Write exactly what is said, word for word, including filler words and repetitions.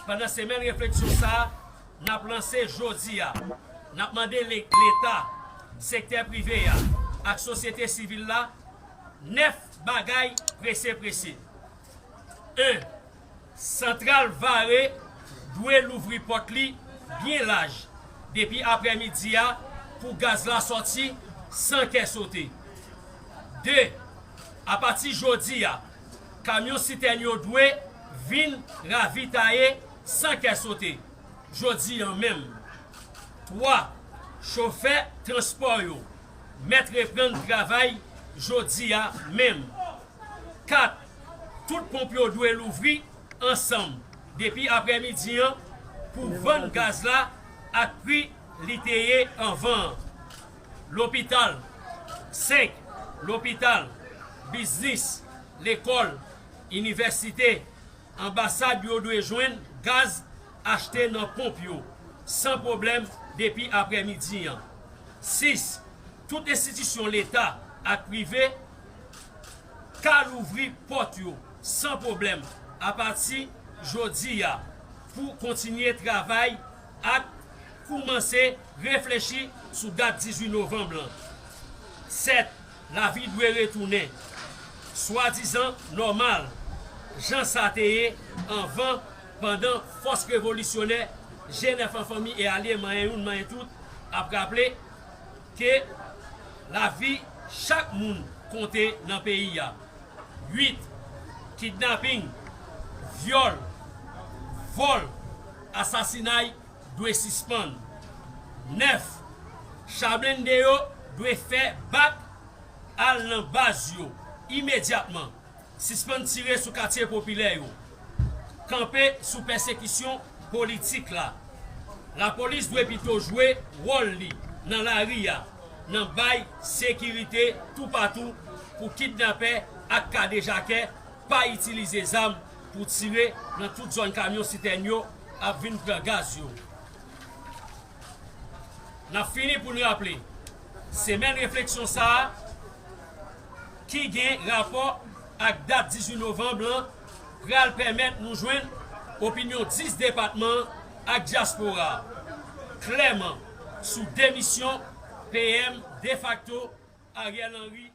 Pandan semèn refleksyon sa a, n ap lanse jodi a. N ap mande le- Leta, sektè prive a, ak sosyete sivil la, nèf bagay prese prese. En, Santral Vare dwe louvri pòt li byen laj depi aprèmidi a pou gaz la sòti san kè sote. De, apati jodi a, kamyon sitèn yo dwe vin ravitaye san kè sote jodi a menm. Twa, chofè transpò yo mèt reprann travay jodi a menm. Kat, tout ponp yo dwe louvri ansanm depi aprèmidi an pou vann gaz la ak pri li te ye anvan an. Lopital. Senk, lopital, biznis, lekòl, inivèsite, anbasad yo dwe jwenn gaz achte nan ponp yo san pwoblèm depi aprèmidi an. Sis, tout enstitisyon Leta ak prive ka louvri pòt yo san pwoblèm apati jodi a pou kontinye travay ak koumanse reflechi sou dat dizuit novanm lan. Sèt, lavi dwe retounen swadizan nòmal, jan sa te ye anvan, pandan fòs revolisyonè G nèf an fanmi e alye manyen youn manyen tout ap raple ke lavi chak moun konte nan peyi a. Uit, kidnaping, vyòl, vòl, asasinay dwe sispann. Nèf, cha blende yo dwe fè bak al nan baz yo imedyatman. Sispann tire sou katye popilè yo. Kanpe sou pèsekisyon politik la. Lapolis dwe pito jwe wòl li nan lari a, nan bay sekirite toupatou pou kidnapè ak kadejakè pa itilize zam pou tire nan tout zòn kamyon sitèn yo ap vin pran gaz yo. N ap fini pou n raple, semèn refleksyon sa a ki gen rapò ak dat dizuit novanm lan pral pèmèt nou jwenn opinyon dis depatman ak dyaspora a klèman sou demisyon P M defakto Ariel Henry